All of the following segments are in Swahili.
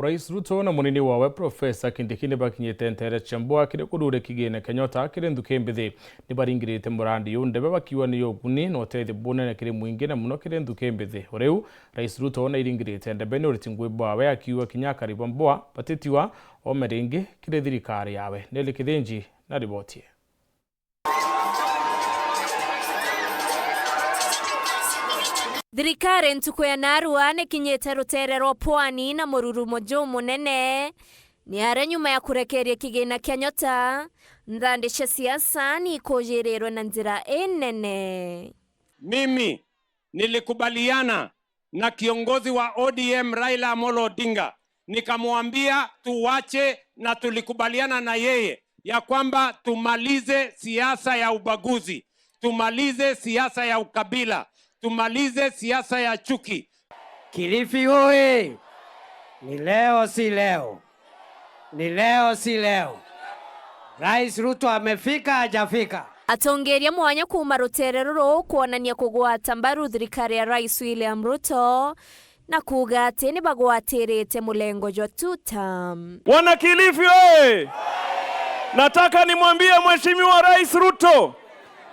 Rais Ruto na munini wawe Profesa Kindiki nibakinyite ntere cia mbwa kiri kudure kigina Kenyota kiri nthuki mbithi. Nibaringirite murandi yu ndebe bakiuga ni uguni na utethio bunene kiri mwingi na muno kiri nthuki mbithi. Riu Rais Ruto nairingirite ndebe ni uriti ngui bwawe akiuga kinya akariba mbwa batitiwa ome ringi kiri thirikari yawe. Nelly Kithinji na riboti. Thirikari ntuku ya Narua nikinyite rutere rwa pwani na mururumo juu munene ni aria nyuma ya kurekeria kigina kia nyota nthandi cia siasa ni ikujirirwe na njira inene. Mimi nilikubaliana na kiongozi wa ODM Raila Amolo Odinga, nikamwambia tuwache, na tulikubaliana na yeye ya kwamba tumalize siasa ya ubaguzi, tumalize siasa ya ukabila, tumalize siasa ya chuki. Kilifi oye! Ni leo si leo, ni leo si leo. Rais Ruto amefika hajafika? Atongeria mwanya kuma rutere ruru kuonania kugwata mbaru thirikari ya Rais William Ruto na kuga ati ni bagwatirite mulengo jwa tutam. Wana Kilifi oye! Nataka nimwambie Mheshimiwa Rais Ruto,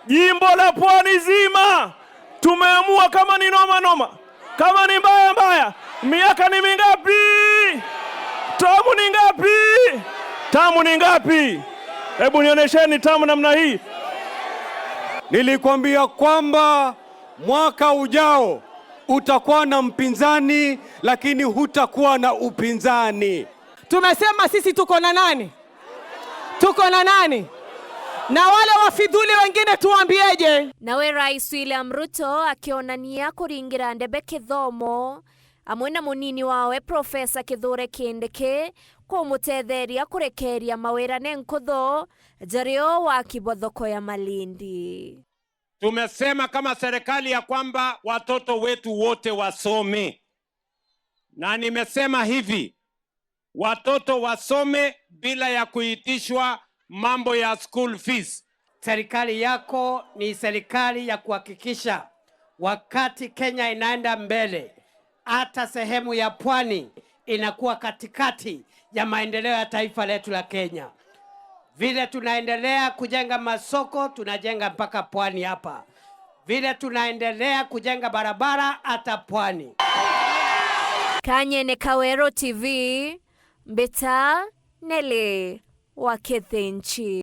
jimbo la Pwani zima tumeamua kama ni noma noma, kama ni mbaya mbaya. Miaka ni mingapi? Tamu ni ngapi? Tamu ni ngapi? Hebu nionyesheni tamu namna hii. Nilikwambia kwamba mwaka ujao utakuwa na mpinzani, lakini hutakuwa na upinzani. Tumesema sisi tuko na nani? Tuko na nani? Na wale wafidhuli wengine tuambieje? Nawe Rais William Ruto akionania kuringira ndebe kithomo amwe na munini wawe Profesa Kithure Kindiki kumutetheria kurekeria mawira ne nkutho njario wa kibothoko ya Malindi. Tumesema kama serikali ya kwamba watoto wetu wote wasome, na nimesema hivi, watoto wasome bila ya kuitishwa mambo ya school fees. Serikali yako ni serikali ya kuhakikisha wakati Kenya inaenda mbele, hata sehemu ya pwani inakuwa katikati ya maendeleo ya taifa letu la Kenya. Vile tunaendelea kujenga masoko, tunajenga mpaka pwani hapa. Vile tunaendelea kujenga barabara hata pwani. Kanyene Kawero TV, Mbita Nele wa Kithinji.